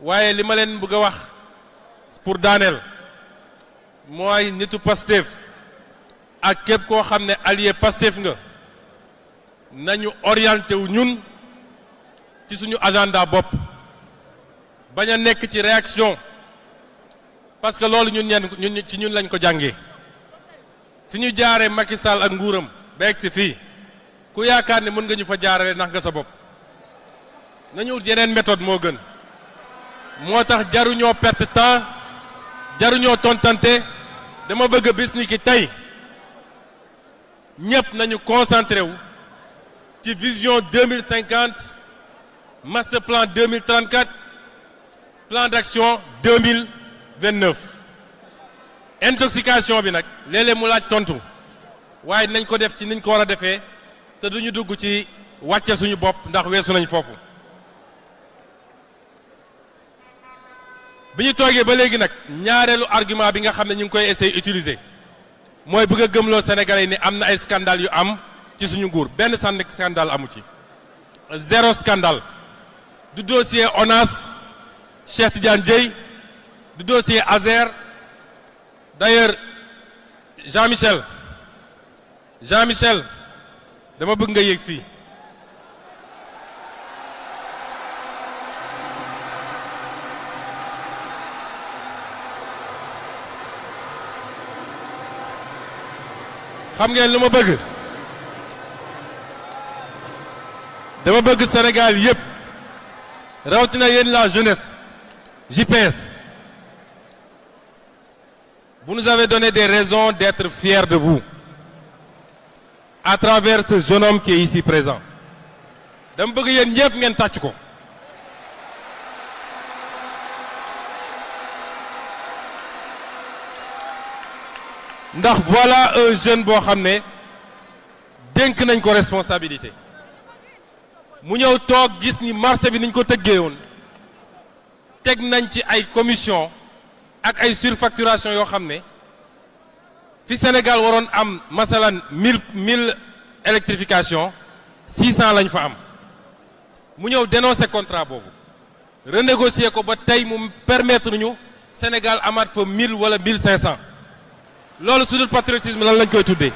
Speaker 1: waaye li ma leen bëgg a wax pour daaneel mooy nitu Pastef ak képp koo xam ne allié Pastef nga nañu orienté wu ñun ci suñu agenda bopp bañ a nekk ci réaction parce que loolu ñun ci ñun lañ ko jàngee fi ñu jaaree Macky Sall ak nguuram ba egg si fii ku yaakaar ne mën nga ñu fa jaarale ndax nga sa bopp nañu wut yeneen méthode moo gën moo tax jaruñoo perte temps jaruñoo tontante dama bëgg bis ni ki tey ñëpp nañu concentré wu ci vision 2050 master plan 2034 plan d'action 2029 intoxication bi nag léeg-léeg mu laaj tontu waaye nañ ko def ci niñ ko war a defee te duñu dugg ci wàcce suñu bopp ndax weesu nañ foofu bi ñu toogee ba léegi nag ñaareelu argument bi nga xam ne ñu ngi koy essayer utiliser mooy bëgg a gëmloo Sénégalais yi ne am na ay scandale yu am ci suñu nguur benn scandale amu ci zéro scandale du dossier ONAS Cheikh Tidiane Dièye du dossier Azer D'ailleurs Jean-Michel dama bëgg nga yéeg fii. xam ngeen lu ma bëgg dama bëgg Sénégal yépp rawatina yéen la jeunesse JPS vous nous avez donné des raisons d'être fiers de vous à travers ce jeune homme qui est ici présent dama bëgg yéen ñépp ngeen tàcc ko ndax voilà un jeune boo xam ne dénk nañ ko responsabilité mu ñëw toog gis ni marché bi niñ ko tëggee woon teg nañ ci ay commission ak ay surfacturation yoo xam ne fi Sénégal waroon am masalan 1000 électrification 600 lañ fa am mu ñëw dénoncer contrat boobu renégocier ko ba tey mu permettre ñu Sénégal amaat fa 1000 wala 1500 loolu su dul patriotisme lan lañ koy tuddee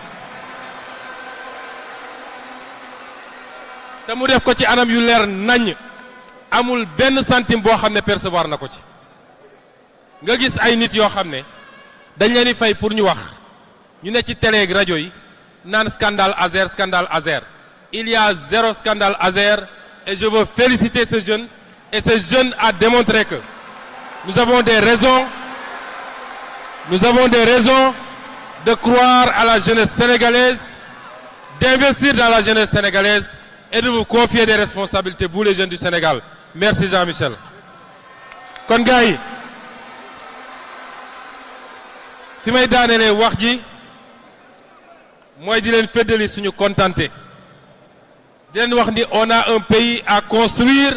Speaker 1: te mu def ko ci anam yu leer naññ amul benn centime boo xam ne percevoir na ko ci nga gis ay nit yoo xam ne dañ leen di fay pour ñu wax ñu ne ci télé ak rajo yi naan scandale Azer il y a zéro scandale Azer et je veux féliciter ce jeune et ce jeune a démontré que nous avons des raisons de croire à la jeunesse sénégalaise, d'investir dans la jeunesse sénégalaise et de vous confier des responsabilités, vous les jeunes du Sénégal. Merci Jean-Michel. kon gars yi fi may daanelee wax ji mooy di leen feddali suñu contenté di leen wax ni on a un pays à construire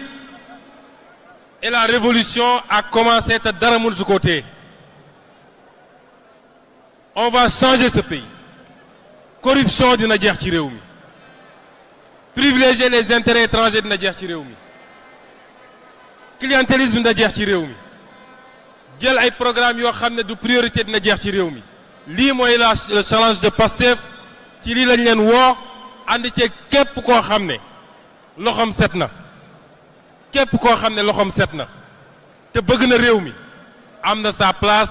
Speaker 1: et la révolution a commencé te dara mënu su ko téye on va changer ce pays corruption dina jeex ci réew mi privilégier les intérêts étrangers dina jeex ci réew mi clientélisme dina jeex ci réew mi jël ay programme yoo xam ne du priorité dina jeex ci réew mi lii mooy le challenge de Pastef ci lii lañ leen woo ànd ci képp koo xam ne loxoom set na te bëgg na réew mi am na sa place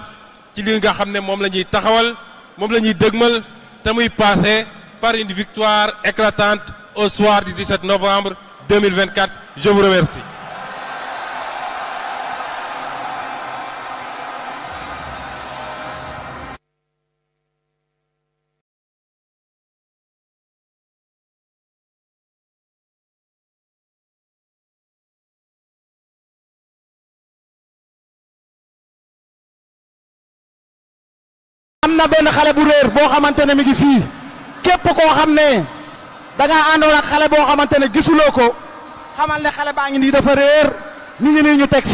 Speaker 1: ci li nga xam ne moom la ñuy taxawal moom la ñuy dëgmal te muy passé par une victoire éclatante au soir du 17 novembre 2024. Je vous remercie.
Speaker 3: am na benn xale bu réer boo xamante ne mi ngi fii képp koo xam ne da ngaa àndoon ak xale boo xamante ne gisuloo ko xamal ne xale baa ngi nii dafa réer ñu ngi nii ñu teg fii